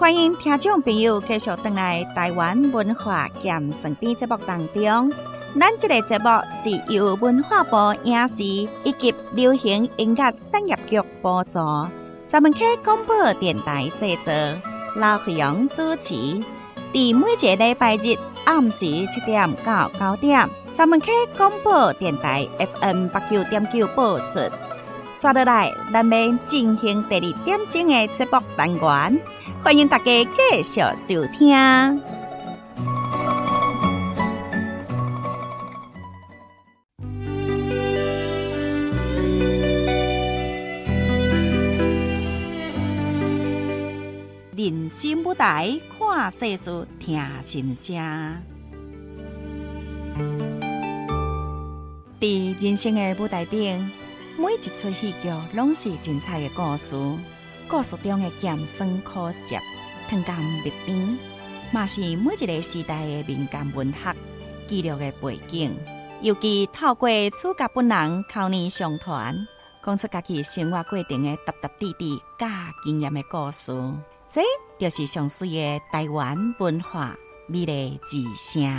歡迎聽眾朋友繼續轉來台灣文化鹹酸甜節目當中。咱這個節目是由文化部影視以及流行音樂產業局補助，三文溪廣播電臺製作，劉惠陽主持。佇每一个禮拜日暗時7點到9點，三文溪廣播電臺 FM 89.9播出。煞落來，咱欲進行第二點鐘的節目單元，歡迎大家繼續收聽。人生舞台，看世事，聽心聲。佇人生的舞台頂，每一齣戲劇攏是精彩的故事，故事中的鹹酸苦澀、糖甘蜜甜，嘛是每一个時代的民間文學記錄的背景。尤其透過主角本人口耳相傳，講出家己生活過程的沓沓滴滴佮經驗的故事，這就是上媠的台灣文化美麗之聲。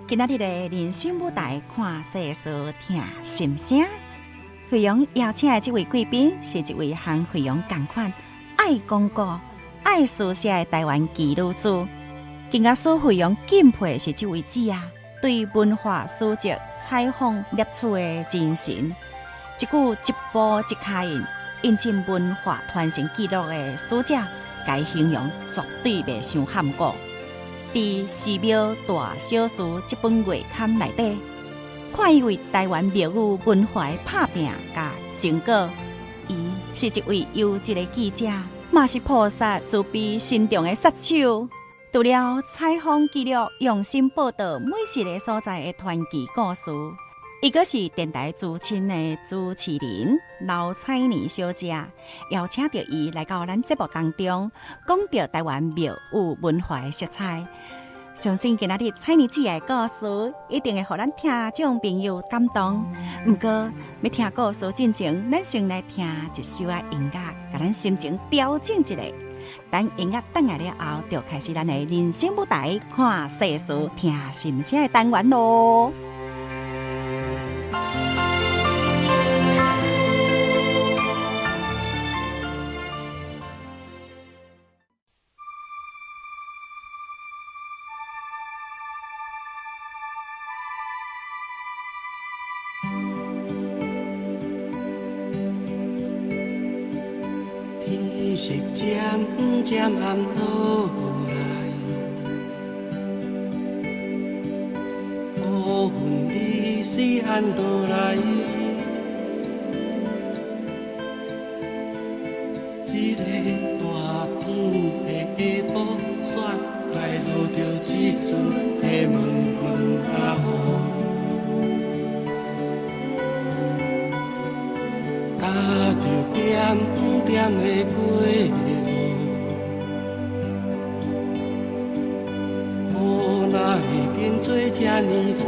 今仔日的人生舞台，看世事，聽心聲。惠陽邀請的這位貴賓，是一位和惠陽仝款愛講古、愛書寫的台灣奇女子。更加使惠陽敬佩的是這位姊啊，對文化書籍採訪獵取的精神，一句一步一跤印，印證文化傳承記錄的使者，共形容絕對袂傷含糊。佇《寺廟大小事》這本月刊內底，看伊為台灣廟宇文化的拍拚佮成果。伊是一位優質的記者，嘛是菩薩慈悲心中的殺手。除了採訪記錄、用心報導每一个所在的傳奇故事，伊閣是電台資深的主持人劉彩妮小姐，邀請著伊來到咱節目當中，講著台灣廟宇文化的色彩。相信今仔日彩妮姊的故事，一定會予咱聽眾朋友感動。毋過，欲聽故事進前，咱先來聽一首仔音樂，共咱心情調整一下。等音樂轉來了後，就開始咱的人生舞台，看世事，聽心聲的單元囉。天色漸漸暗落來，烏雲你是按倒來？這个大天的下晡，煞來落著這陣的濛濛仔雨，踏著點點的過路，雨哪會變做這呢粗？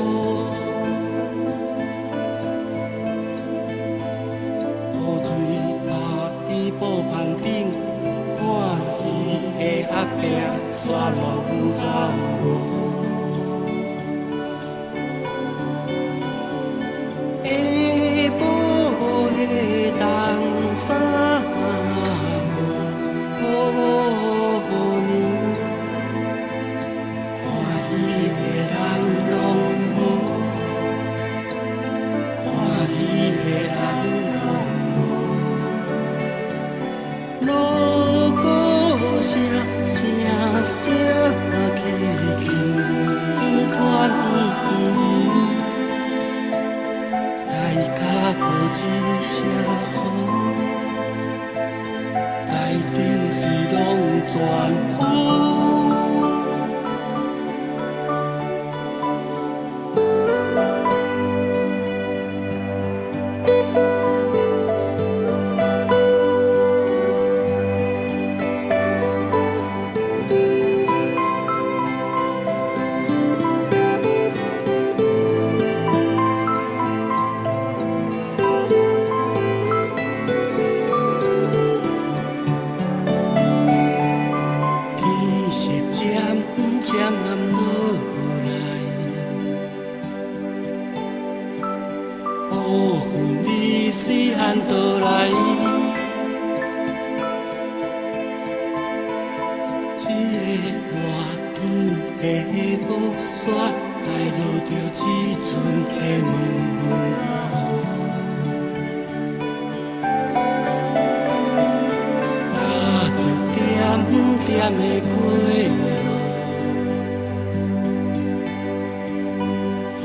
雨水仔佇布棚頂，看伊的阿伯煞攏走無。下晡的冬三五姑娘，看戲的人攏無，看戲的人攏無。鑼鼓聲聲聲去去團圓，大家無一聲雨，台頂是攏全烏。色渐渐暗落来，乌云你是按倒来？这个热天的雨煞来落著这阵的毛毛雨，踏著点点的过路，雨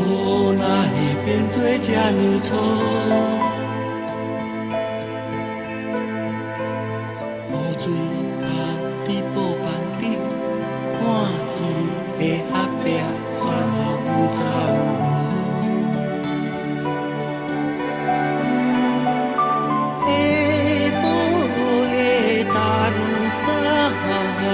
哪会变做这呢粗？乌水拍伫布棚顶，看戏的阿伯煞拢走无。下晡的陈三暝，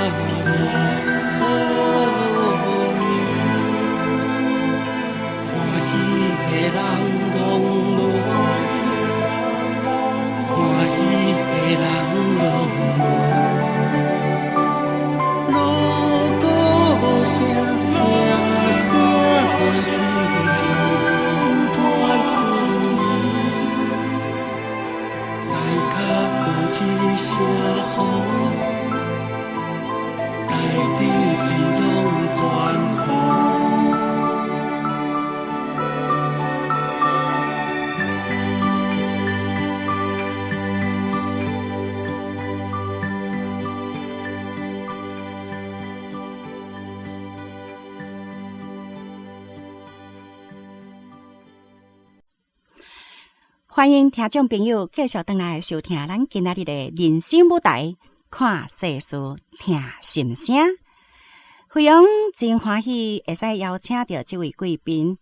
看戏的人拢无，看戏的人拢无。锣鼓声声声去团圆，大脚无一声呼，台顶是拢全乌。歡迎聽眾朋友繼續轉來收聽咱今仔日的人生舞台，看世事，聽心聲。非常真歡喜會使邀請著這位貴賓，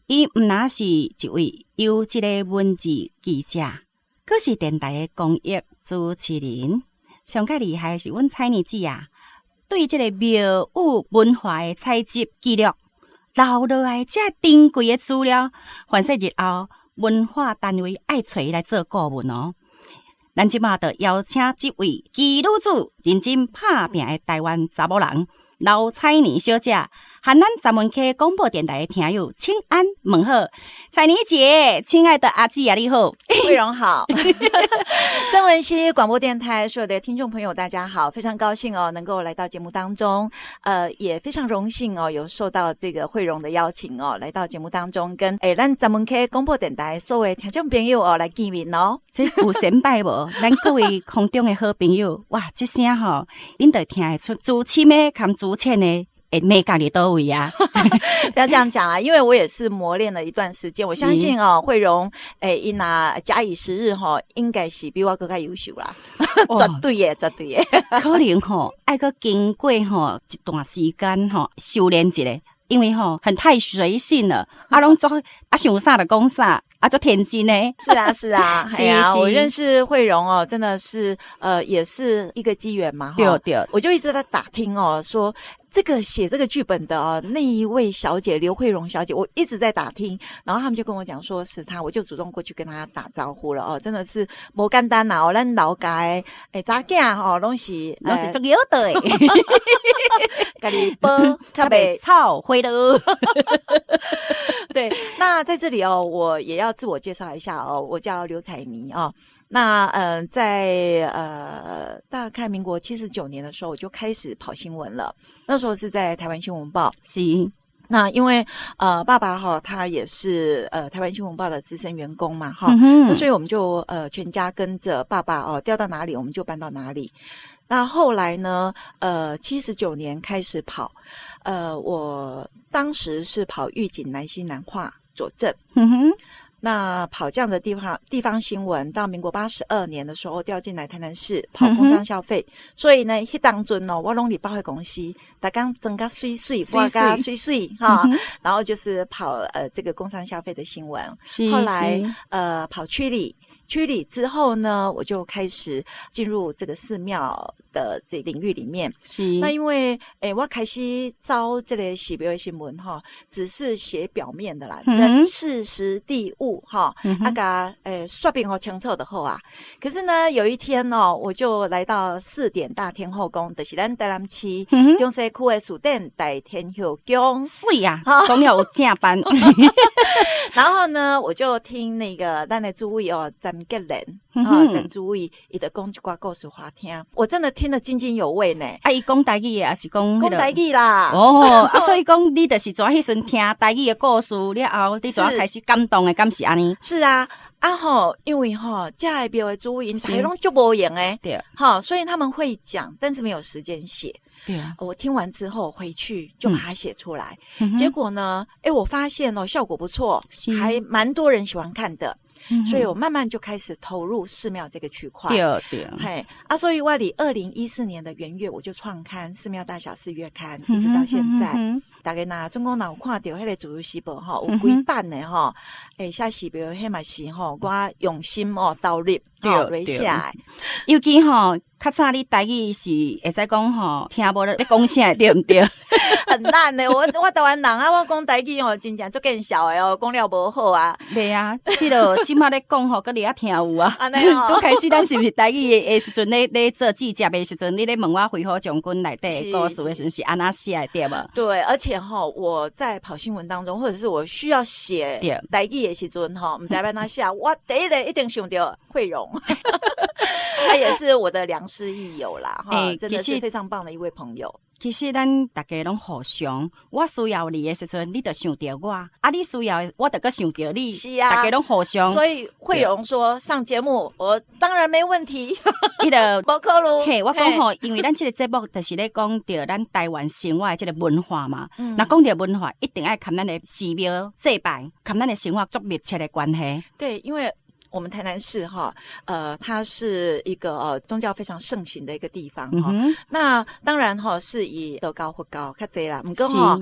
伊毋但是一位優質的文字記者，閣是電台的公益主持人。上蓋厲害的是阮采妮姊啊，對這個廟宇文化的採集記錄，留落來這珍貴的資料，凡說日後文化單位愛揣伊來做顧問哦。咱這馬就邀請這位奇女子認真拍拚的台灣查某人劉采妮小姐，和咱十門溪廣播電台的聽友請安問好。采妮姐，親愛的阿姊啊，你好。惠榮好。曾文溪廣播電台所有的聽眾朋友大家好，非常高興哦，能夠來到節目當中，也非常榮幸哦，有受到這個惠榮的邀請哦，來到節目當中跟咱十門溪廣播電台所有的聽眾朋友哦來見面哦。這有先拜無？咱各位空中的好朋友，哇，這聲吼，恁就聽會出資深的兼資淺的。美感佇佗位啊？不要這樣講啦，因為我也是磨練了一段時間，我相信哦，惠榮伊若假以時日吼，應該是比我閣較優秀啦，絕對的，絕對的。可能吼，愛閣經過吼一段時間吼修煉一下，因為吼很太隨性了，啊攏做啊想啥就講啥。啊，足天真呢。是啊，是啊，是啊，我認識惠榮哦，真的是，也是一個機緣嘛，對對。我就一直在打聽哦，說這個寫這個劇本的哦，那一位小姐劉惠榮小姐，我一直在打聽，然後他們就跟我講說是她，我就主動過去跟她打招呼了哦，真的是無簡單吶哦，咱老家的查囝吼，攏是足枵的，家己煲較袂臭火爐。對，那在這裡哦，我也要自我介紹一下哦，我叫劉采妮哦。那在大概民國79年的時候，我就開始跑新聞了。那時候是在台灣新聞報。是。那因為爸爸哈，他也是台灣新聞報的資深員工嘛哈，那所以我們就全家跟着爸爸哦，調到哪裡我們就搬到哪裡。那後來呢？79年開始跑，我當時是跑玉井、南溪、南化、左鎮。嗯哼。那跑這樣的地方新聞，到民國82年的時候調進來台南市跑工商消費，所以呢，彼當陣哦，我攏佇百貨公司，逐工妝甲媠媠，化甲媠媠哈，然後就是跑這個工商消費的新聞。後來跑區裡。区里之后呢，我就开始进入这个寺庙的这领域里面。那因为我开始走这个寺庙的新闻哈，只是写表面的啦，人事时地物哈，啊共说明予清楚就好啊。可是呢，有一天哦，我就来到四点大天后宫，就是咱台南市中西区的四点大天后宫。媠啊，讲了有正班。然后呢，我就听那个咱的主委哦，詹吉莲啊，詹主委，伊就讲一寡故事予我听，我真的听得津津有味呢。啊，伊讲台语的，抑是讲讲台语啦？哦，啊，所以讲你就是从彼时阵听台语的故事了后，你就开始感动的，敢是按呢？是啊，啊吼，因为吼，遮个庙的主委𪜶大家拢足无闲的，吼，所以他们会讲，但是没有时间写。我听完之后回去就把它写出来，结果呢，哎，我发现哦，效果不错，还蛮多人喜欢看的，所以我慢慢就开始投入寺庙这个区块。嘿，啊，所以我伫2014年的元月，我就创刊《寺庙大小事月刊》，一直到现在。大家若总共若有看著彼个自由时报吼，有几版的吼，欸，写寺庙彼嘛是吼，我用心哦投入吼来写。尤其吼，较早你台语是会使讲吼，听无咧讲啥对毋对？很烂的，我台湾人啊，我讲台语哦，真正足见笑的哦，讲了无好啊。袂啊，彼落这马咧讲吼，阁伫遐听有啊。按呢哦。拄开始咱是毋是台语的时阵咧咧做记者的时阵，你咧问我飞虎将军内底的故事的时阵是按怎写的对无？对，而且吼，我在跑新闻当中，或者是我需要写台语的时阵吼，毋知欲按怎写，我第一个一定想著惠蓉。他也是我的良师益友啦，哈，真的是非常棒的一位朋友。其實咱大家攏互相，我需要你的時陣，你就想著我；啊，你需要我，就閣想著你。是啊，大家攏互相。所以惠蓉說上節目，我當然沒問題。伊就無可能。嘿，我講吼，因為咱這個節目就是咧講著咱台灣生活的這個文化嘛。若講著文化，一定愛佮咱的寺廟祭拜，佮咱的生活足密切的關係。對，因為我們台南市哈，它是一個宗教非常盛行的一個地方哈。那當然哈，是以道教、佛教較濟啦。毋過吼，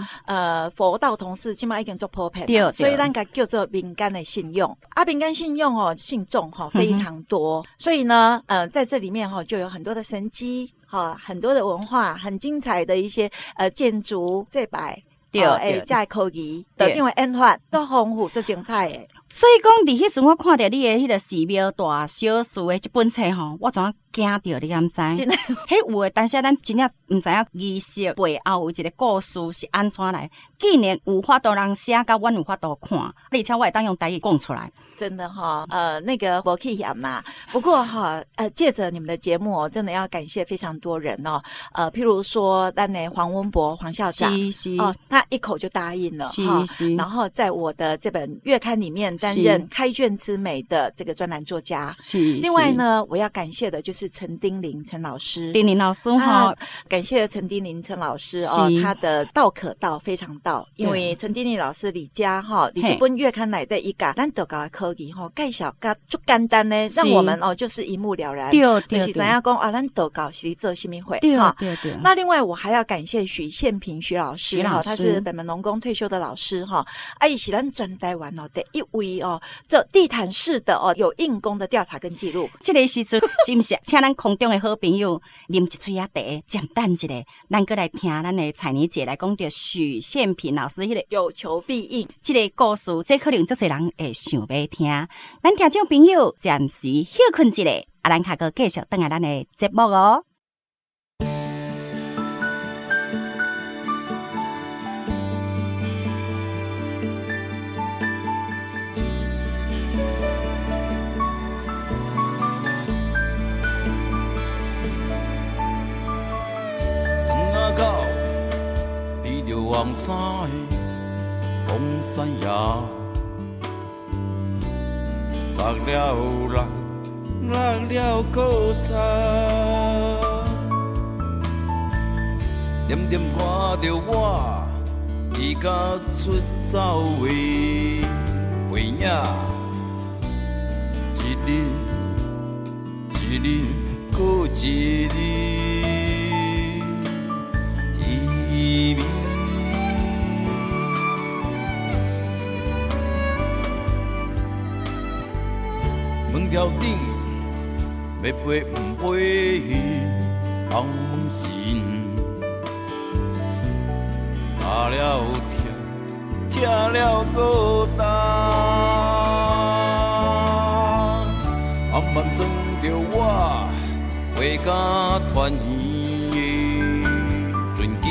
佛道同寺這馬已經足普遍，所以咱共叫做民間的信仰。啊，民間信仰哦，信眾哈非常多，所以呢，在這裡面哈就有很多的神蹟哈，很多的文化，很精彩的一些建築祭拜，欸，遮的科技，道長的演法都豐富，足精彩的。所以講，佇彼時我看著你的彼個寺廟大小事的這本冊吼，我怎驚著你敢知？彼有的，當時咱真正毋知影儀式背後有一個故事是按怎來。既然有法度人寫，佮阮有法度看，而且我會當用台語講出來。真的哈，那個無去嫌啦。不過哈，借著你們的節目，真的要感謝非常多人哦。譬如說，咱的黃文博黃校長，哦，他一口就答應了哈。然後在我的這本月刊裡面擔任開卷之美的這個專欄作家。另外呢，我要感謝的就是陳丁玲陳老師。丁玲老師哈，感謝陳丁玲陳老師哦，他的道可道非常道，因為陳丁玲老師佇遮哈，佇這本月刊內底伊共咱道教的科技吼介紹甲足簡單呢，讓我們哦就是一目了然，就是知影講啊，咱道教是做啥物貨哈。對對。那另外我還要感謝許憲平許老師哈，他是北門農工退休的老師哈，啊，伊是咱全台灣哦第一位哦做地毯式的哦有印功的調查跟記錄。這個時陣是毋是請咱空中的好朋友啉一喙仔茶，暫等一下，咱閣來聽咱的采妮姐來講著許憲平老師彼個有求必應這個故事，這可能足濟人會想欲聽。咱聽眾朋友暫時歇睏一下，啊，咱較閣繼續轉來咱的節目哦。庄仔狗披著黃衫的講山爺，十了六，六了閣十，點點看著我，伊甲出走的背影，一日一日閣一日。稀微。問著橋頂，欲飛毋飛，人問神。打了疼，疼了閣担，暗暗装著我回家团圆的船机，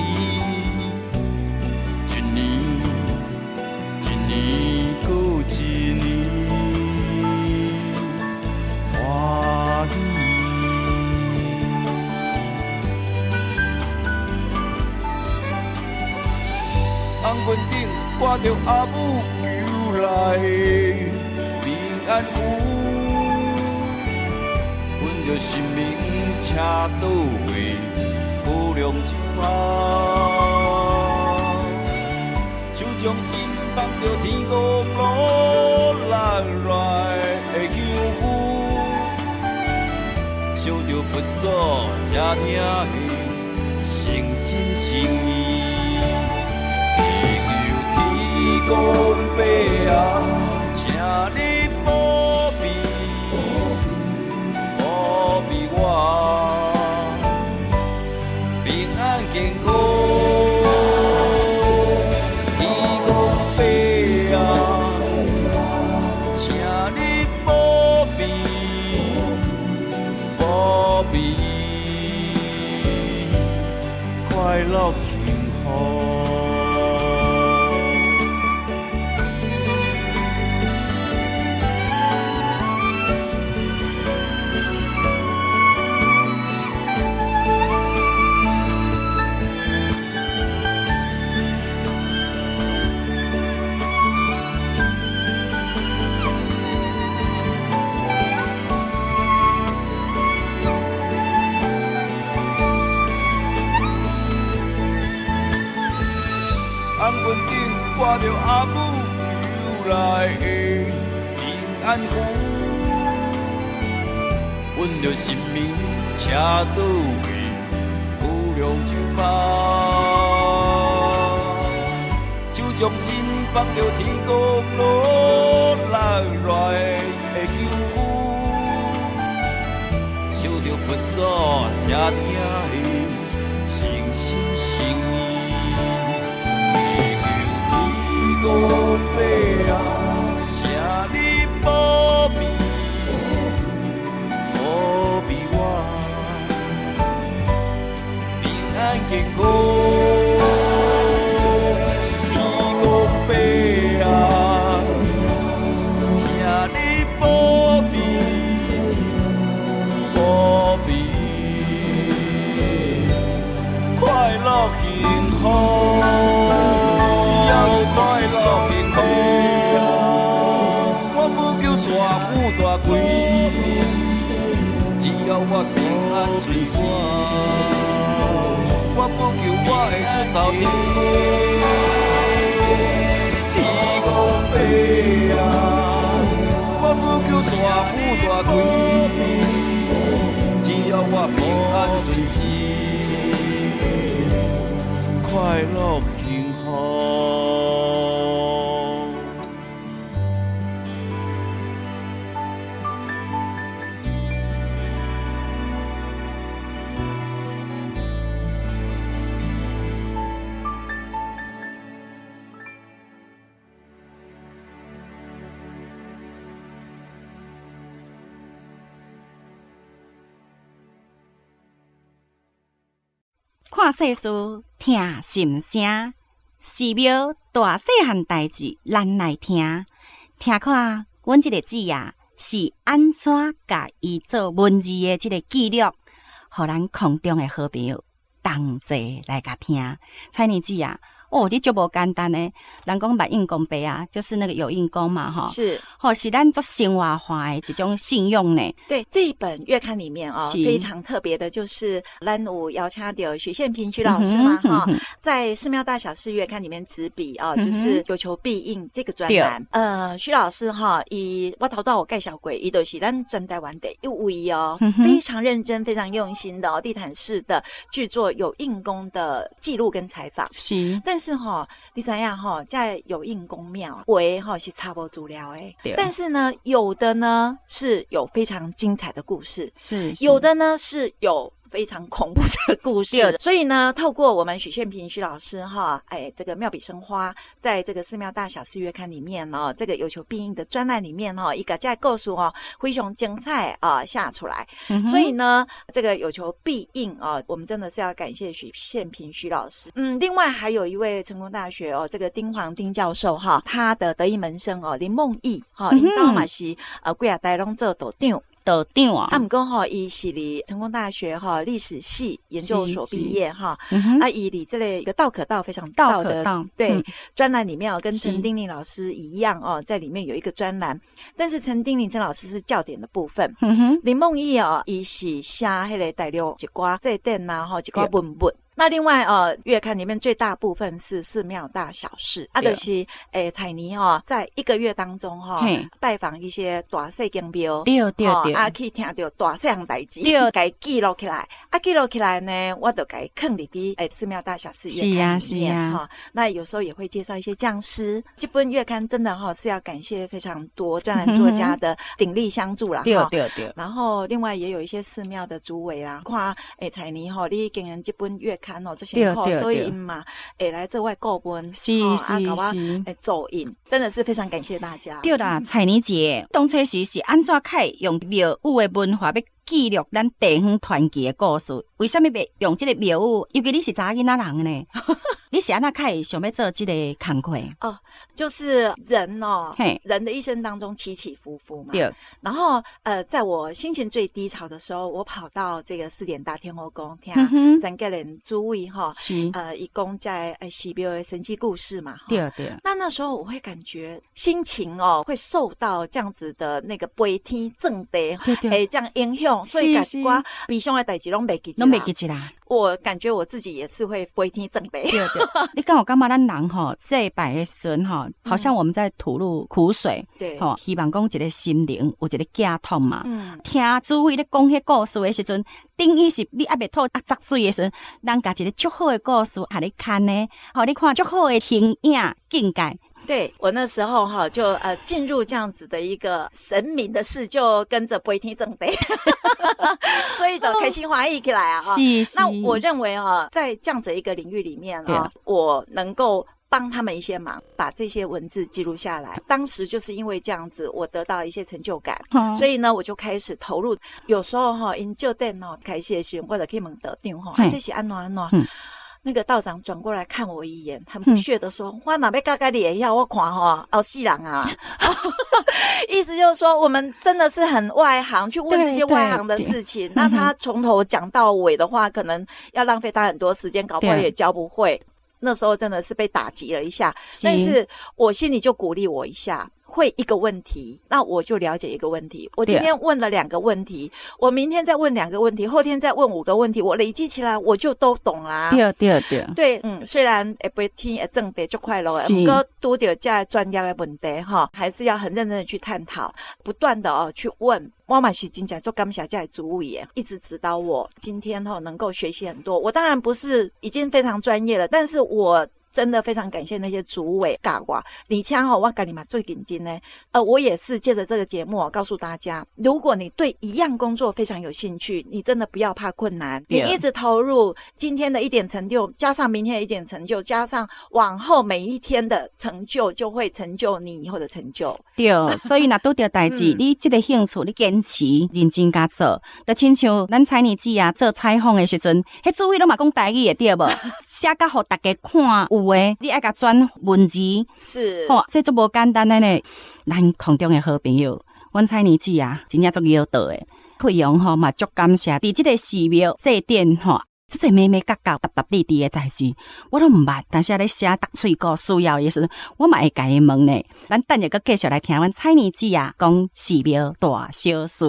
一年一年阁一年，欢喜。红云顶挂著阿母求来的平安符，阮著神明请倒位高粱酒香，手将心放著天公落落来的香符，烧著佛祖才听的诚心诚意。祈求天公伯啊，请你保庇，保庇我平安健康。天公伯啊，请你保庇，保庇快樂幸福。红云顶挂著阿母求來的平安符，阮著神明請倒位高粱酒香，手將心放著天公落落來的香符，燒著佛祖才聽的誠心誠意。祈求天公伯啊，請你保庇，保庇我平安健康。天公伯啊，請你保庇，保庇快樂幸福。只要快樂幸福，我無求大富大貴，只要我平安順遂，我無求我會出頭天。天公伯啊，我無求大富大貴，只要我平安順遂，快樂幸福。看世事，聽心聲，寺廟大細漢代誌，咱來聽。聽看，阮這個姊啊，是按怎共伊做文字的這個記錄，予咱空中的好朋友同齊來共聽。采妮姊啊，哦，你足無簡單的。人講萬應公伯啊，就是那個有應公嘛，吼。是，吼，是咱足生活化的一種信用呢。對，這一本月刊裡面啊，非常特別的，就是咱有邀請到許憲平許老師嘛，哈，在《寺廟大小事月刊》裡面執筆啊，就是有求必應這個專欄。許老師哈，伊我頭拄有介紹過，伊就是咱全台灣第一位哦，非常認真、非常用心的哦，地毯式的製作有應公的記錄跟採訪。是，但是吼，你知影吼，在有应公庙有的吼是查无资料的，但是呢，有的呢是有非常精彩的故事，有的呢是有非常恐怖的故事。所以呢，透过我们许宪平许老师哈，哎，这个妙笔生花，在这个寺庙大小事月刊里面哦，这个有求必应的专栏里面哦，伊共这故事哦非常精彩啊写出来。所以呢，这个有求必应啊，我们真的是要感谢许宪平许老师。另外还有一位成功大学哦，这个丁黄丁教授哈，他的得意门生哦林梦毅哈，𪜶兜嘛是几仔代拢做道长。道长啊，啊，毋过吼，伊是伫成功大学哈历史系研究所毕业哈，啊，伊伫这个一个道可道非常道的对专栏里面哦，跟陈丁玲老师一样哦，在里面有一个专栏，但是陈丁玲陈老师是教典的部分，林梦毅哦，伊是写彼个大陆一寡祭典呐吼，一寡文物。那另外月刊里面最大部分是寺庙大小事，啊，就是彩妮哦，在一个月当中哈，拜访一些大细间庙，啊，去听著大细项代志，共记录起来，啊，记录起来呢，我就共囥入去寺庙大小事月刊里面哈。那有时候也会介绍一些匠师，这本月刊真的哈是要感谢非常多专栏作家的鼎力相助啦，然后另外也有一些寺庙的主委啦，看彩妮吼，你经营这本月刊哦，这辛苦，所以嘛，会来做我顾问，啊，共我助印，真的是非常感谢大家。对啦，彩妮姐，当初时是按怎开用庙宇的文化欲记录咱地方传奇的故事？为啥物欲用这个庙宇？尤其你是查某囡仔人呢？你是按怎开想欲做这个工课？哦，就是人哦，人的一生当中起起伏伏嘛。然后在我心情最低潮的时候，我跑到这个四点大天后宫听张格连主委哈，伊讲在寺庙的神迹故事嘛。那时候我会感觉心情哦，会受到这样子的那个飞天震地，哎，这样影响，所以共一寡悲伤的代志拢袂记，拢袂记起啦。我感觉我自己也是会飞天震地。对对，你敢有感觉咱人吼祭拜的时阵吼，好像我们在吐露苦水，吼，希望讲一个心灵有一个寄托嘛。听主委咧讲彼故事的时阵，等于是你犹未吐压水的时阵，人共一个足好的故事，予你看呢，予你看足好的形影境界。对，我那时候哈，就进入这样子的一个神明的事，就跟着飞天震地，所以就开心欢喜起来啊！那我认为啊，在这样子一个领域里面啊，我能够帮他们一些忙，把这些文字记录下来。当时就是因为这样子，我得到一些成就感，所以呢，我就开始投入。有时候哈，𪜶借电脑开始的时候，我就去问道长吼，啊，这是按怎按怎？那个道长转过来看我一眼，很不屑的说：“我若欲教甲你会晓，我看吼后世人啊。”意思就是说，我们真的是很外行，去问这些外行的事情。那他从头讲到尾的话，可能要浪费他很多时间，搞不好也教不会。那时候真的是被打击了一下，但是我心里就鼓励我一下。会一个问题，那我就了解一个问题。我今天问了两个问题，我明天再问两个问题，后天再问五个问题，我累积起来我就都懂啦。对对对。对，虽然会飞天会震地足快乐，毋过拄著这专业的问题哈，还是要很认真的去探讨，不断的哦去问。我嘛是真正足感谢这个主委，一直指导我，今天哈能够学习很多。我当然不是已经非常专业了，但是我真的非常感谢那些主委教我，而且吼，我家己嘛最认真呢。我也是借着这个节目告诉大家，如果你对一样工作非常有兴趣，你真的不要怕困难，你一直投入，今天的一点成就，加上明天的一点成就，加上往后每一天的成就，就会成就你以后的成就。对，所以若拄著代志，你这个兴趣，你坚持认真共做，就亲像咱彩妮姊啊做采访的时阵，彼主委拢嘛讲台语的对无？写甲予大家看有的，你爱共转文字，吼，这足无简单的呢。咱空中的好朋友，阮彩妮姊啊，真正足枵道的，惠阳吼嘛足感谢，伫这个寺庙祭典吼，这济眉眉角角、沓沓滴滴的代志，我拢毋捌。但是咧写逐喙鼓需要的时阵，我嘛会共伊问呢。咱等下阁继续来听阮彩妮姊啊讲寺庙大小事。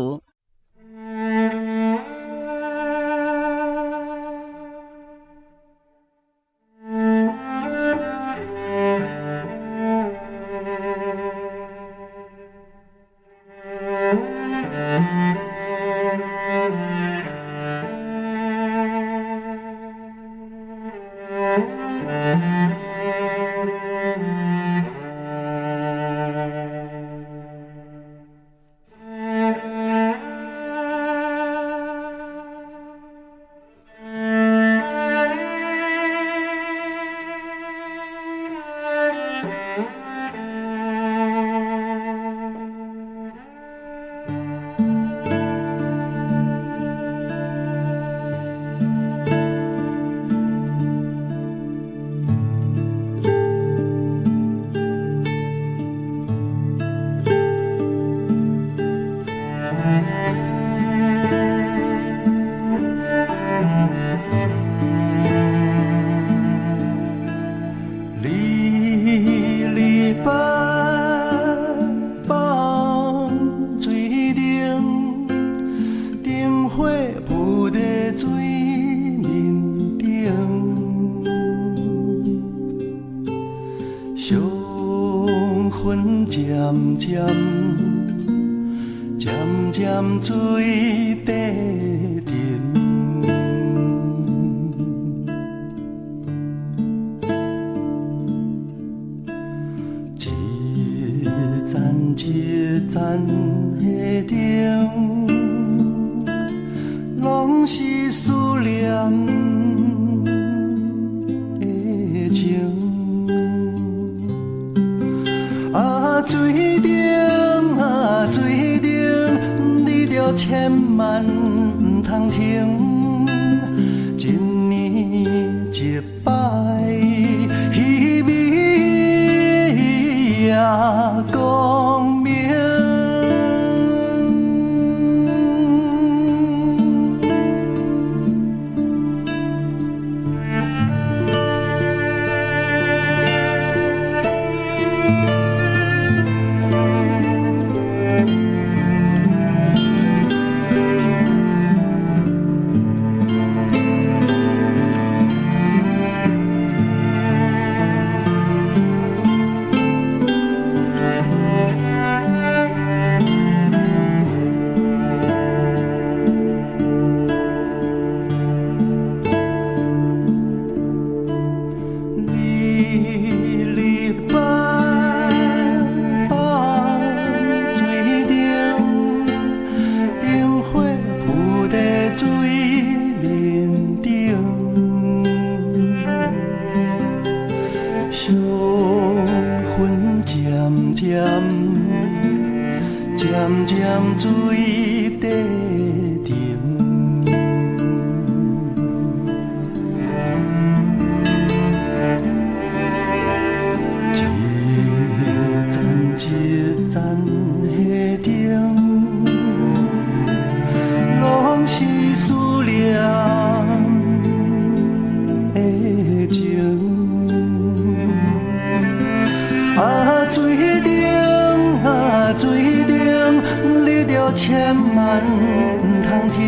相分漸漸，漸漸水底沉。一盞一盞的燈，攏是思念的情。啊，水燈啊，水燈，你著千萬毋通停，一年一擺，彼暝也光明。日日擺擺水燈，燈火浮在水面頂，相分漸漸，漸漸水底沉。一盞一盞的燈，攏是思念的情。啊，水燈啊，水燈，你著千萬毋通停，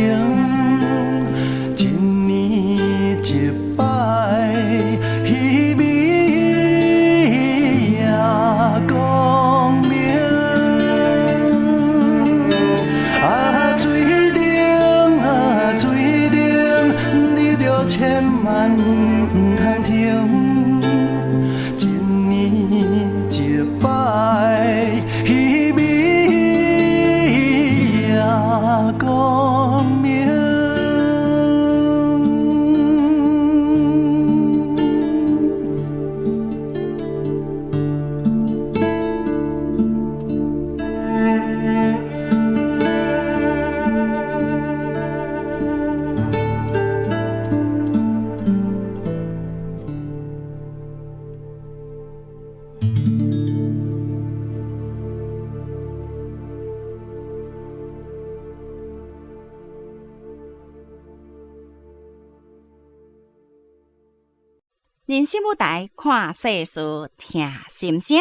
一年一擺，彼暝也光明。啊，水燈啊，水燈，你著千萬毋通停，一年一擺，彼暝也光明。人生舞台，看世事，聽心聲。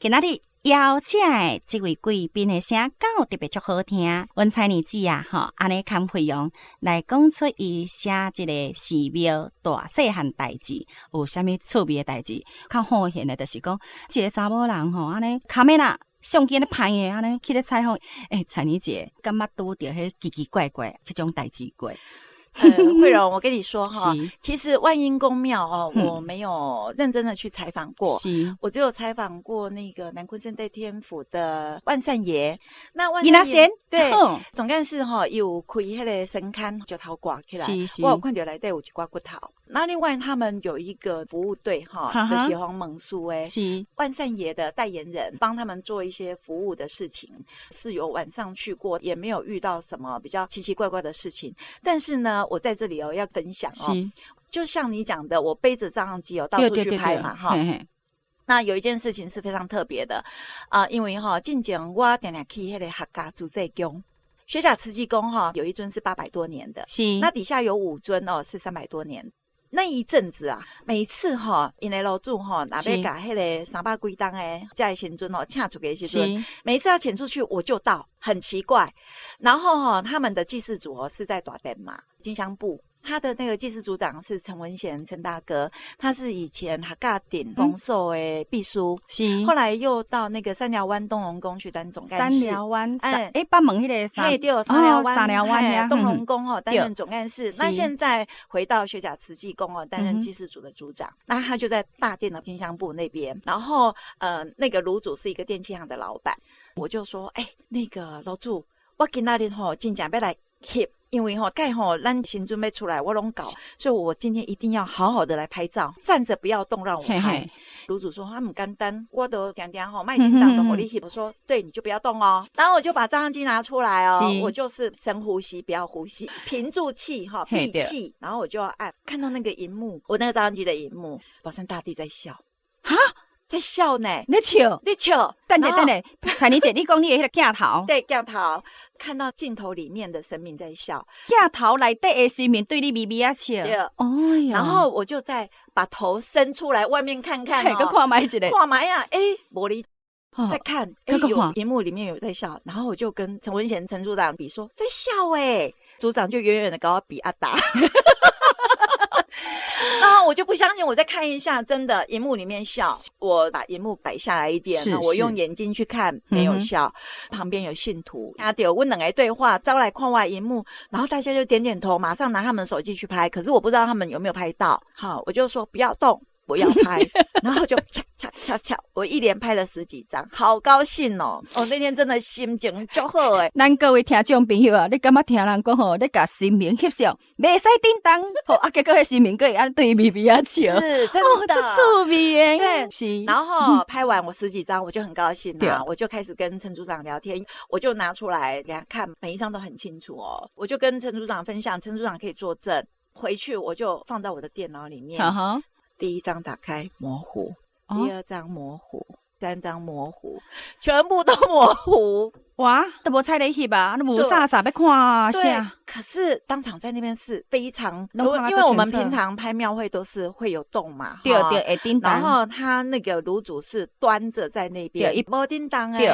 今仔日邀請的這位貴賓的聲夠特別足好聽。阮采妮姊啊，吼，按呢牽惠容來講出伊寫這个寺廟大細漢代誌，有啥物趣味的代誌。較好現的，就是講一个查某人吼，按呢卡梅拉相機按呢拍的，按呢去咧採訪。欸，采妮姐敢捌拄著彼奇奇怪怪這種代誌過？惠蓉，我跟你說哈，其實萬嬰宮廟哦，我沒有認真的去採訪過，我只有採訪過那個南鯤鯓對天府的萬善爺。那萬善爺對總幹事哈，有開彼个神龕石頭掛起來，我有看著內底有一寡骨頭。那另外他們有一個服務隊哈，就是黃猛蘇誒，萬善爺的代言人，幫他們做一些服務的事情。是有晚上去過，也沒有遇到什麼比較奇奇怪怪的事情。但是呢，我在這裡哦要分享哦，就像你講的，我背着照相機哦到處去拍嘛哈。那有一件事情是非常特別的啊，因為哈，進前我定定去彼个客家主祭宮。學甲慈濟宮哈，有一尊是800多年的，那底下有5尊哦，是300多年。那一陣子啊，每次哈，𪜶的老主哈，若欲共彼个300幾冬的這个神尊哦，請出去的時陣，每次要請出去，我就到，很奇怪。然後哈，他們的祭祀主哦是在大殿嘛，金香部。他的那个祭祀组长是陈文贤陈大哥，他是以前客家鼎公所的秘书，后来又到那个三寮湾东龙宫去担总干事。三寮湾，哎，北门彼个嘿，对，三寮湾，三寮湾东龙宫哦，担任总干事。那现在回到学甲慈济宫哦，担任祭祀组的组长。那他就在大殿的金香部那边，然后那个炉主是一个电器行的老板，我就说，哎，那个楼主，我今仔日吼真正欲来翕。因为吼盖吼咱神尊欲出来，我攏搞，所以我今天一定要好好的来拍照，站着不要动，让我拍。炉主说他毋简单，我都定定吼莫叮当都予你翕。我说对，你就不要动哦。然后我就把照相机拿出来哦，我就是深呼吸，不要呼吸，屏住气哈，闭气，然后我就要按，看到那个荧幕，我那个照相机的荧幕，保生大帝在笑，哈，在笑呢，你笑，你笑，等下等下，彩妮姐，你講你的彼個鏡頭，對，鏡頭看到鏡頭裡面的神明在笑，鏡頭內底的神明對你微微仔笑，對，哦喲，然後我就再把頭伸出來外面看看，閣看覓一下，看覓啊，欸，無哩，再看，欸，有螢幕裡面有在笑，然後我就跟陳文賢陳組長比說在笑欸，組長就遠遠的給我比阿達。然後我就不相信，我再看一下，真的，螢幕裡面笑。我把螢幕擺下來一點，我用眼睛去看，沒有笑。旁邊有信徒，啊，對，阮兩个對話，走來看我螢幕，然後大家就點點頭，馬上拿他們手機去拍。可是我不知道他們有沒有拍到。好，我就說不要動，不要拍，然後就恰恰恰恰，我一連拍了十幾張，好高興哦！哦，那天真的心情足好欸。咱各位聽眾朋友啊，你感覺聽人講吼，你共神明翕相，袂使叮當，吼啊，結果彼神明閣會按對微微仔笑，是真的，足趣味的，對，是。然後拍完我十幾張，我就很高興啊，我就開始跟陳組長聊天，我就拿出來給他看，每一張都很清楚哦。我就跟陳組長分享，陳組長可以作證。回去我就放到我的電腦裡面。第一張打開模糊，第二張模糊，三張模糊，全部都模糊。哇，都無彩咧翕啊，都無啥啥欲看啥。可是當場在那邊是非常，因為我們平常拍廟會都是會有動嘛，對對，會叮當。然後他那個爐主是端着在那邊，無叮當欸。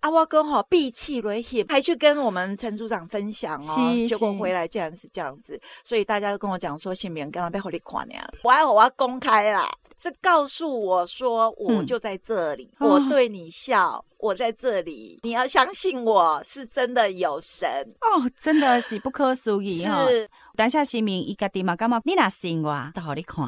啊，我閣吼閉氣來翕，還去跟我們陳組長分享哦，結果回來竟然是這樣子，所以大家都跟我講說，神明剛剛欲予你看爾，我愛予我公開啦。是告訴我說，我就在這裡，我對你笑，我在這裡，你要相信我是真的有神哦，真的是不可思議哈。是，當下神明伊家己嘛感覺，你若信我，就予你看，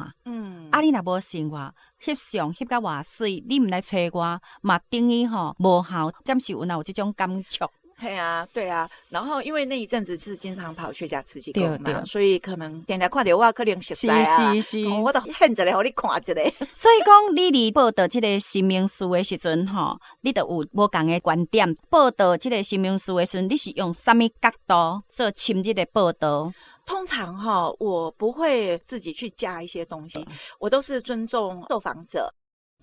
啊，你若無信我，翕相翕甲偌媠，你毋來揣我，嘛等於吼無效，敢是有哪有這種感觸？嘿啊，對啊，然後因為那一陣子是經常跑學甲慈濟宮嘛，所以可能定定看著我可能熟似啊，是是是，我都現一个予你看一下。所以講，你佇報導這个神明事的時陣吼，你就有無仝的觀點。報導這个神明事的時陣，你是用啥物角度做深入的報導？通常哈，我不會自己去加一些東西，我都是尊重受訪者。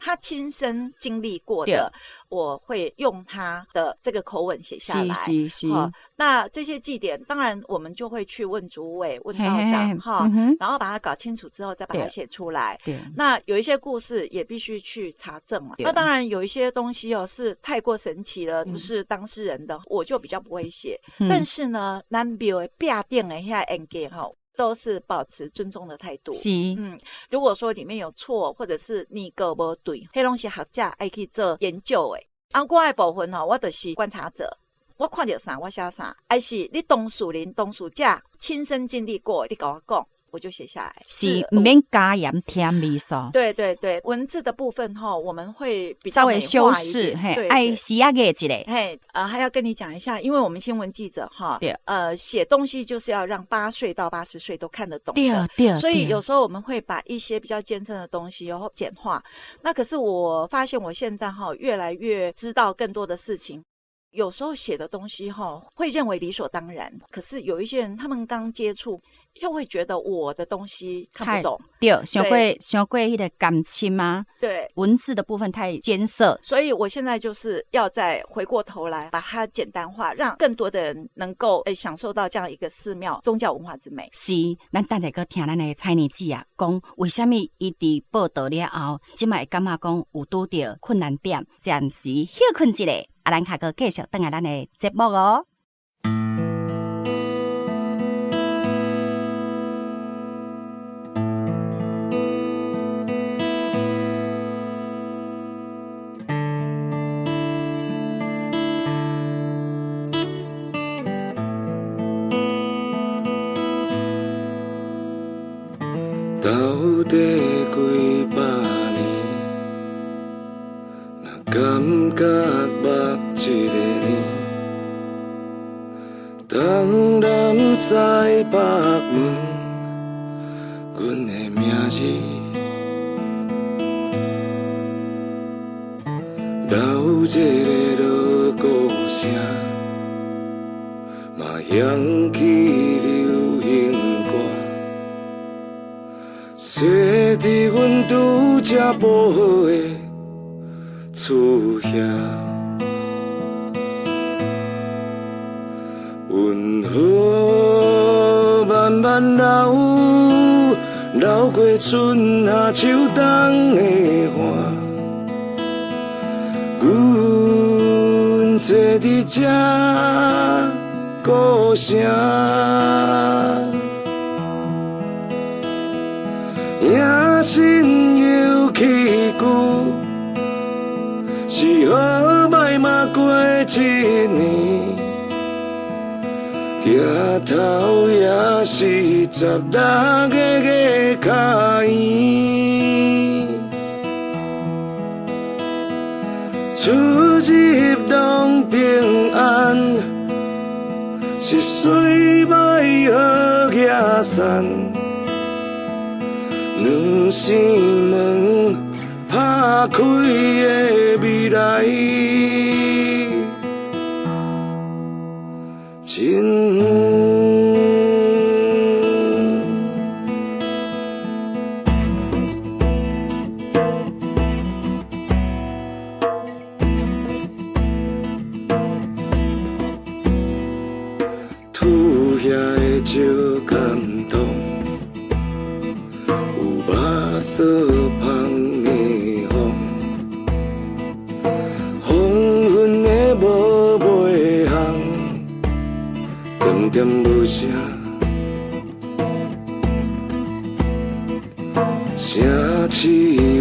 他親身經歷過的，我會用他的這個口吻寫下來。是是是。那這些祭典，當然我們就會去問主委、問道長，哈，然後把它搞清楚之後，再把它寫出來。那有一些故事也必須去查證嘛。那當然有一些東西哦，是太過神奇了，不是當事人的，我就比較不會寫。但是呢，咱廟的壁頂的遐演技哈，都是保持尊重的態度。是，如果說裡面有錯，或者是你個無對，彼攏是學者愛去做研究的。啊，我的部分吼，我就是觀察者，我看著啥我寫啥，還是你當事人、當事者親身經歷過，你共我講，我就寫下來。是，毋免加鹽添味素。對對對，文字的部分吼，我們會比較稍微修飾，嘿，愛時仔個一下。嘿，還要跟你講一下，因為我們新聞記者哈，寫東西就是要讓8歲到80歲都看得懂的。對對。所以有時候我們會把一些比較艱深的東西然後簡化。那可是我發現我現在哈越來越知道更多的事情。有時候寫的東西哈會認為理所當然，可是有一些人他們剛接觸，又會覺得我的東西看不懂。對，傷過傷過彼个艱深啊。對，文字的部分太艱澀。所以我現在就是要再回過頭來把它簡單化，讓更多的人能夠享受到這樣一個寺廟宗教文化之美。是，咱等下閣聽咱的彩妮姊啊講，為啥物伊佇報導了後，這擺會感覺講有拄著困難點，暫時歇睏一下，啊，咱較閣繼續轉來咱的節目哦。感覺目一个暝，東南西北問阮的名字，留一个锣鼓聲，嘛響起流行歌，踅佇阮拄才補好的厝遐，運河慢慢流，流過春夏秋冬的寒。阮坐佇這故城，迎新又去舊，是好歹嘛過一年，举頭也是16个月跤圓，出入攏平安，是衰歹好寄散，兩扇門拍開的未來，真遠。土遐的石感動，有肉索芳的風，黃昏的無尾巷，點點無聲，城市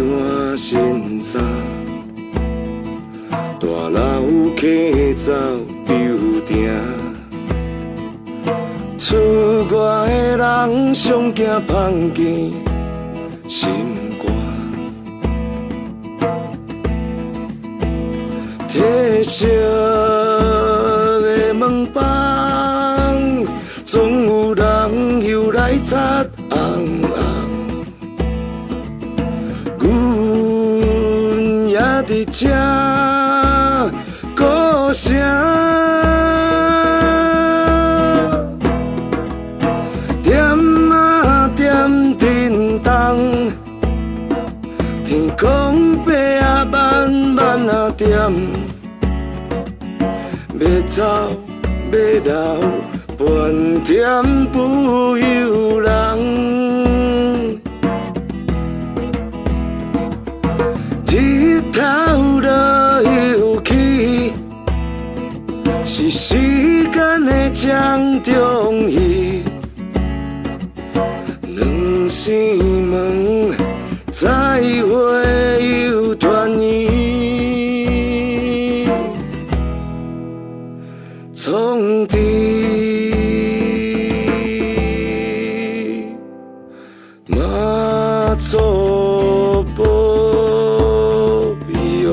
換新衫，大樓客走丟定，出外的人上驚碰見心肝，褪色的門房，總有人又來擦紅紅。阮也佇這故城，點仔點叮當，天空白啊慢慢仔點，欲走欲留，盤點不由人。日頭落又起，是時間的掌中戲，兩扇門再會又團圓，創治媽祖保庇佑，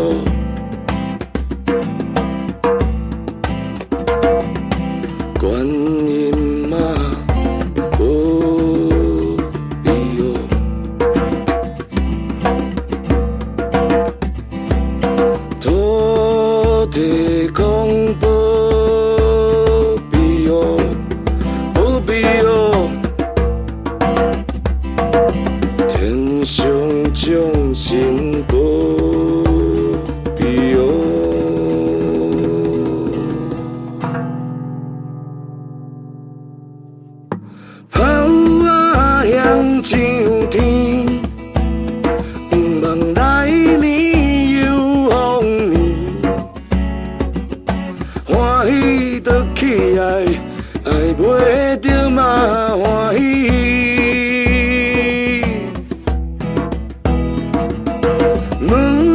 觀音媽保庇佑，土地公保庇佑，保庇佑，天上眾神保庇佑。炮仔響上天，毋望來年又豐年，歡喜就起來，愛袂著嘛歡喜。問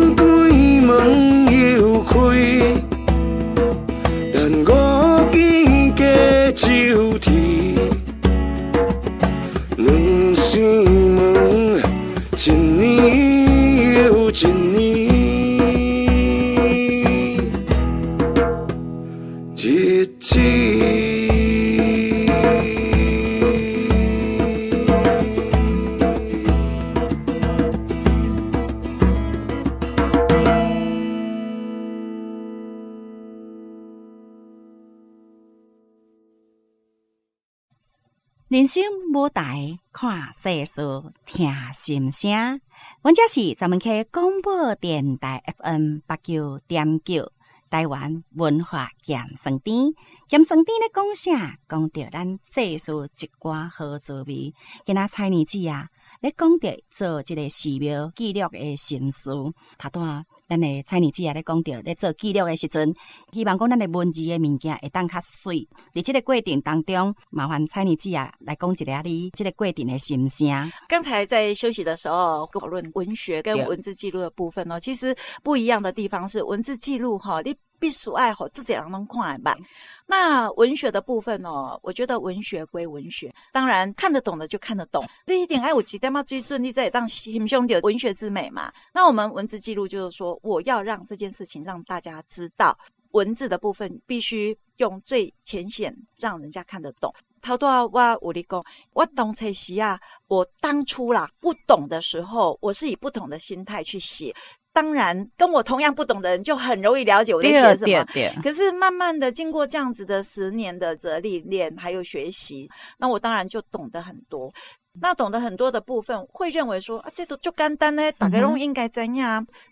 人生舞台，看世事，聽心聲。阮這是十門溪廣播電台 FM 89.9，台灣文化鹹酸甜。鹹酸甜咧講啥？講著咱世事一寡好滋味。今仔采妮姊啊，咧講著做這个寺廟記錄的心思。頭拄仔咱的采妮姊啊咧講著咧做記錄的時陣，希望講咱的文字的物件會當較媠。佇這个過程當中，麻煩采妮姊啊來講一下你這个過程的心聲。剛才在休息的時候討論文學跟文字記錄的部分哦，其實不一樣的地方是文字記錄哈，你必須愛予足濟人攏看會捌。那文學的部分哦，我覺得文學歸文學，當然看得懂的就看得懂。你一定愛有一點仔水準，你才會當欣賞著文學之美嘛。那我們文字記錄就是說，我要讓這件事情讓大家知道，文字的部分必須用最淺顯，讓人家看得懂。頭拄仔我有咧講，我當初時啊，我當初啦不懂的時候，我是以不同的心態去寫。當然，跟我同樣不懂的人就很容易了解我在寫什麼。可是慢慢的，經過這樣子的10年的這歷練，還有學習，那我當然就懂得很多。那懂得很多的部分，會認為說啊，這都足簡單呢，大家攏應該知影。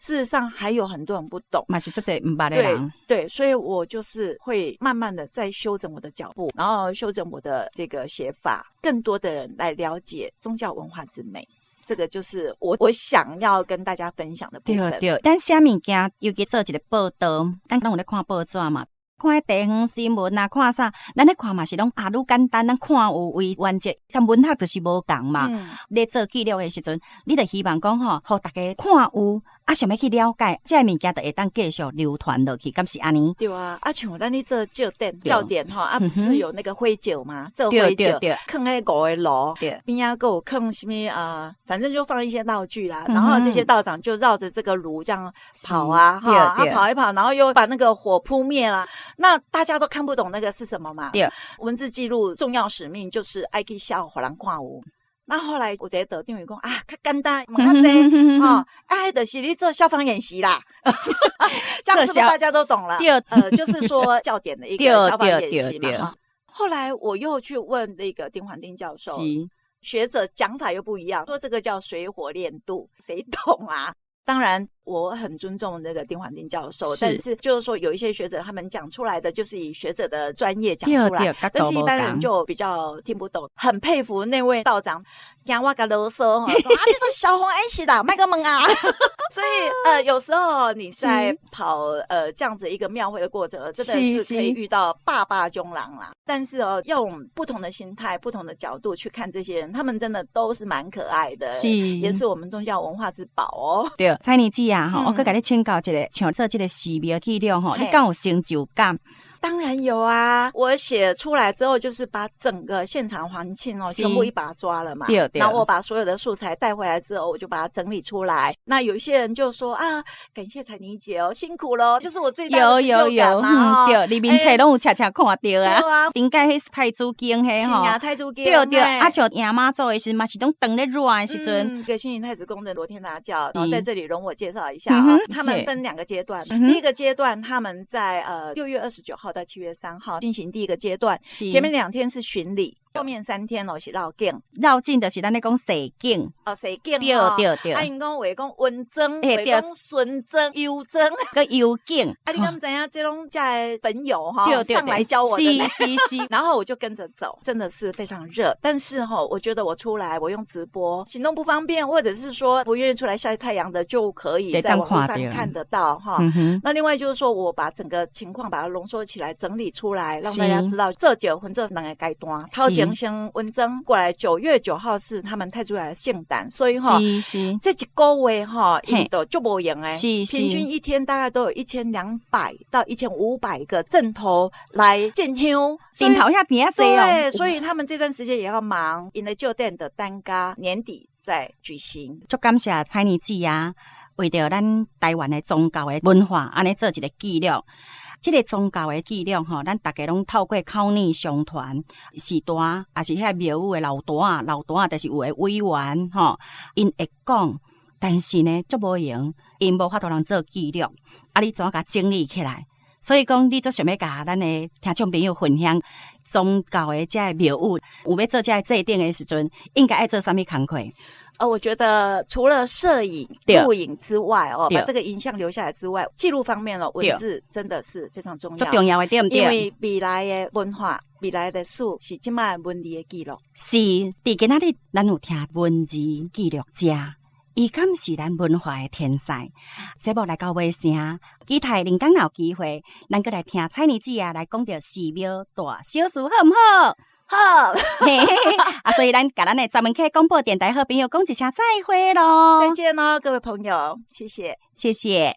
事實上，還有很多人不懂。嘛是足濟毋捌的人。對，所以我就是會慢慢的在修整我的腳步，然後修整我的這個寫法，更多的人來了解宗教文化之美。這個就是我想要跟大家分享的部分。對對，咱寫物件，尤其做一個報道，咱攏有咧看報紙嘛，看地方新聞啊，看啥，咱咧看嘛是攏啊，愈簡單，咱看有為原則，佮文學就是無仝嘛。咧做記錄的時陣，你就希望講吼，予大家看有，啊，想欲去了解，這个物件就會當繼續流傳落去，敢是按呢？對啊，啊，像咱咧做醮典、醮典吼，啊，不是有那個火石嗎？做火石，囥彼五个爐，邊仔閣有囥啥物啊？反正就放一些道具啦，然後這些道長就繞着這個爐這樣跑啊，哈，啊跑一跑，然後又把那個火撲滅啦。那大家都看不懂那個是什麼嘛？文字記錄重要使命就是愛去寫予人看有。那後來有一個道長伊講啊，較簡單，問較濟吼，啊，就是咧做消防演習啦，這樣是不是大家都懂了？就是說醮典的一個消防演習嘛。後來我又去問那個丁環丁教授，學者講法又不一樣，說這個叫水火煉度，誰懂啊？當然，我很尊重那個丁環丁教授，但是就是說有一些學者他們講出來的就是以學者的專業講出來，但是一般人就比較聽不懂。很佩服那位道長，驚我共囉嗦，啊，這個消防演習啦，莫閣問啊。所以有時候你在跑這樣子一個廟會的過程，真的是可以遇到百百種人啦。但是哦，用不同的心態、不同的角度去看這些人，他們真的都是蠻可愛的，也是我們宗教文化之寶哦。對，采妮姊啊，吼，我閣共你請教一下，像做這个寺廟記錄吼，你敢有成就感？當然有啊！我寫出來之後，就是把整個現場環境哦，全部一把抓了嘛。然後我把所有的素材帶回來之後，我就把它整理出來。那有些人就說啊，感謝采妮姐哦，辛苦咯，就是我最大的成就感嘛。對，你面冊攏有恰恰看著啊。頂屆彼太子宮彼吼，太子宮。對對，啊像迎媽祖的時，嘛是攏當咧熱的時陣。個新營太子宮的羅天大醮，然後在這裡容我介紹一下啊。他們分兩個階段，第一個階段他們在6月29號到7月3號進行第一個階段，前面2天是巡禮，後面3天哦是繞境。繞境就是咱咧講踅境。哦，踅境。對對對。啊，𪜶講話講溫妝，話講巡妝、遊妝，閣遊境。啊，你敢知影？這攏遮的朋友哈上來教我的。是是是。然後我就跟着走，真的是非常熱。但是哈，我覺得我出來，我用直播，行動不方便，或者是說不願意出來曬太陽的，就可以在網路上看得到哈。那另外就是說我把整個情況把它濃縮起來，整理出來，讓大家知道這就分做兩個階段。頭前先溫妝過來，9月9號是他們太子來聖誕，所以哈，這一個月哈，𪜶都足無閒的，平均一天大概都有1200到1500個陣頭來進香，陣頭遐爾濟哦。對，所以他們這段時間也要忙，𪜶的醮典的單家年底再舉行。足感謝采妮姊啊，為著咱台灣的宗教的文化，按呢做一個記錄。這个宗教的記錄吼，咱逐家攏透過口耳相傳，時代，抑是遐廟宇的老大仔，老大仔就是有的委員吼，𪜶會講，但是呢，足無閒，𪜶無法度通做記錄，啊，你怎共整理起來？所以講，你足想欲共咱的聽眾朋友分享宗教的這个廟宇，有欲做這个祭典的時陣，應該愛做啥物工課？我覺得除了攝影、錄影之外，哦，把這個影像留下來之外，記錄方面咯，文字真的是非常重要。足重要的，對毋對？因為未來的文化、未來的史是這擺文字的記錄。是，佇今仔日，咱有聽文字記錄者，伊敢是咱文化的天才。節目來到尾聲，期待另工若有機會，咱閣來聽采妮姊啊來講著寺廟大小事，好毋好？好，啊，所以咱共咱的十門客廣播電臺好朋友講一聲再會囉，再見囉，各位朋友，謝謝，謝謝。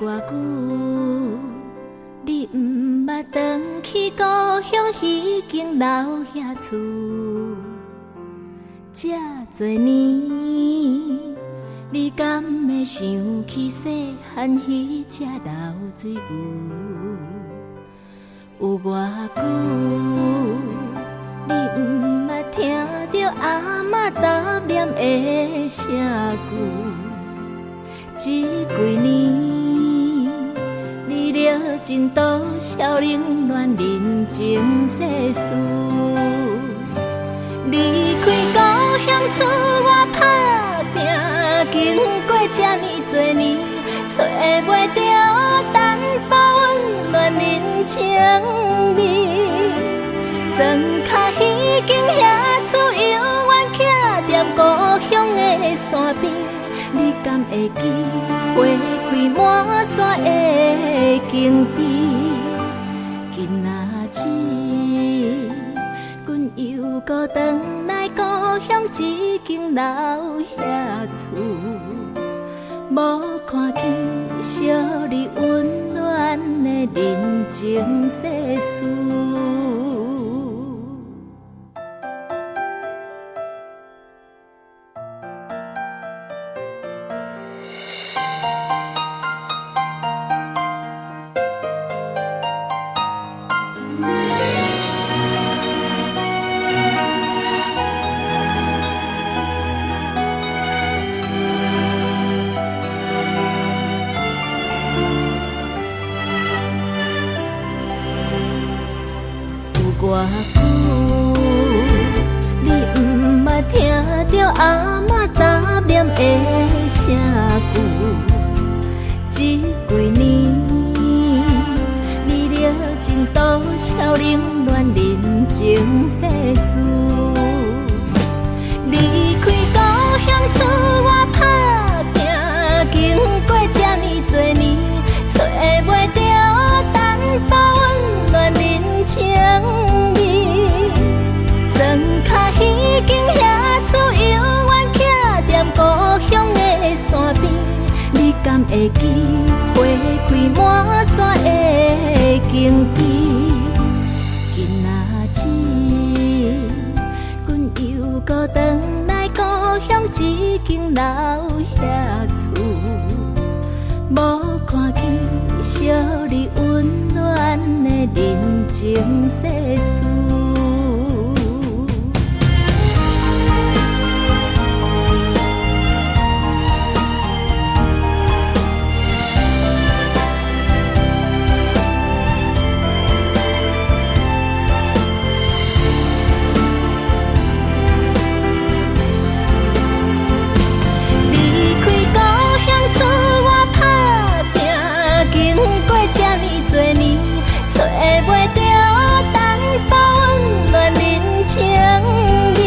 偌久，你毋捌轉去故鄉彼間老遐厝？這濟年，你敢會想起細漢彼隻老水牛？有偌久，你毋捌聽著阿嬤雜念的聲句？這幾年，你歷盡多少冷暖人情世事？離開故鄉厝外打拼，經過這呢濟年，揣袂著淡薄溫暖人情味。庄跤彼間遐厝，猶原徛踮故鄉的山邊。你敢會記花開滿山的景致？今仔日，阮又閣轉來故鄉這間老遐厝，無看見惜你溫暖的人情世事。偌久，你毋捌聽著阿嬤雜念的聲句？這幾年，你歷盡多少冷暖人情世事？離開故鄉厝外打拼，經過這呢濟年，揣袂著淡薄溫暖人情味。莊跤彼間遐厝，猶原徛踮故鄉的山邊。你敢會記花開滿山的景致？今仔日，阮又閣轉來故鄉這間老遐厝，無看見惜你溫暖的人情世事。離開故鄉厝外打拼，經過這呢濟年，揣袂著淡薄溫暖人情味。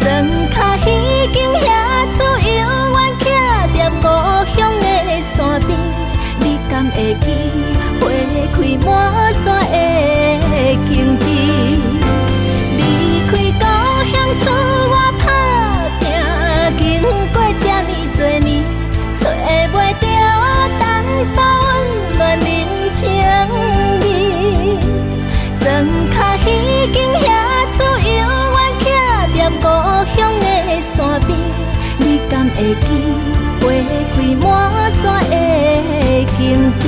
莊跤彼間遐厝，猶原徛踮故鄉的山邊。你敢會記花开滿山的景致。離開故鄉厝外打拼，經過這呢濟年，揣袂著淡薄溫暖人情味。庄跤彼間遐厝猶原徛踮故鄉的山邊，你敢會記花開滿山的景致？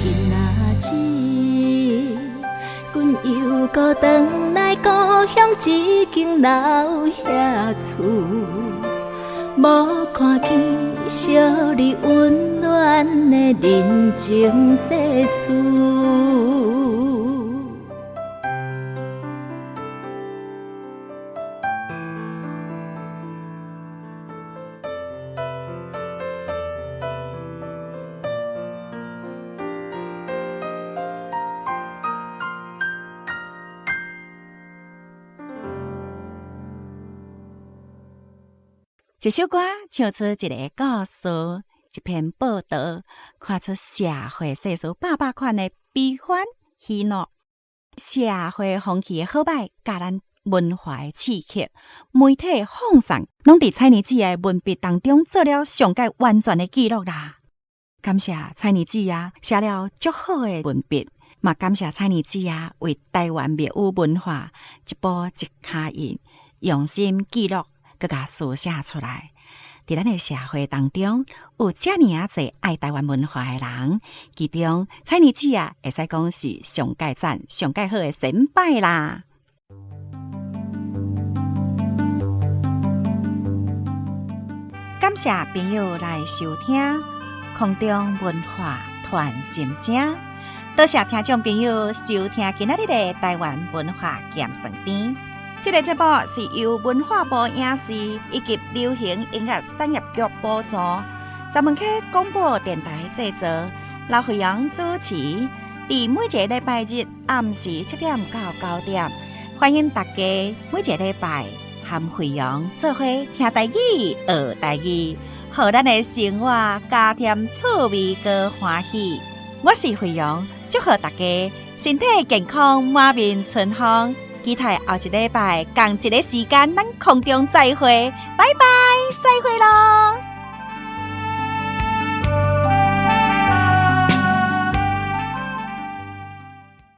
今仔日，阮猶閣轉來故鄉這間老遐厝，無看見惜日溫暖的人情世事。一首歌唱出一个故事，一篇報道，看出社會世事百百款的悲歡喜怒，社會風氣的好歹，佮咱文化的刺激，媒體放送，攏佇采妮姊的文筆當中做了上蓋完全的記錄啦。感謝采妮姊啊，寫了足好的文筆，嘛感謝采妮姊啊，為台灣廟宇文化一步一跤印，用心記錄。閣共書寫出來，佇咱的社會當中，有遮爾仔濟愛台灣文化的人，其中采妮姊啊，會使講是上蓋讚、上蓋好的先輩啦。感謝朋友來收聽空中文化傳心聲，多謝聽眾朋友收聽今仔日的台灣文化鹹酸甜。這個節目是由文化部影視以及流行音樂產業局補助，十分溪廣播電臺製作，劉惠陽主持。佇每一个禮拜日暗時7點到9點，歡迎大家每一個禮拜和惠陽做伙聽台語、學台語，予咱的生活加添趣味閣歡喜。我是惠陽，祝賀大家身體健康，滿面春風。期待後一禮拜仝一个時間，咱空中再會，拜拜，再會囉。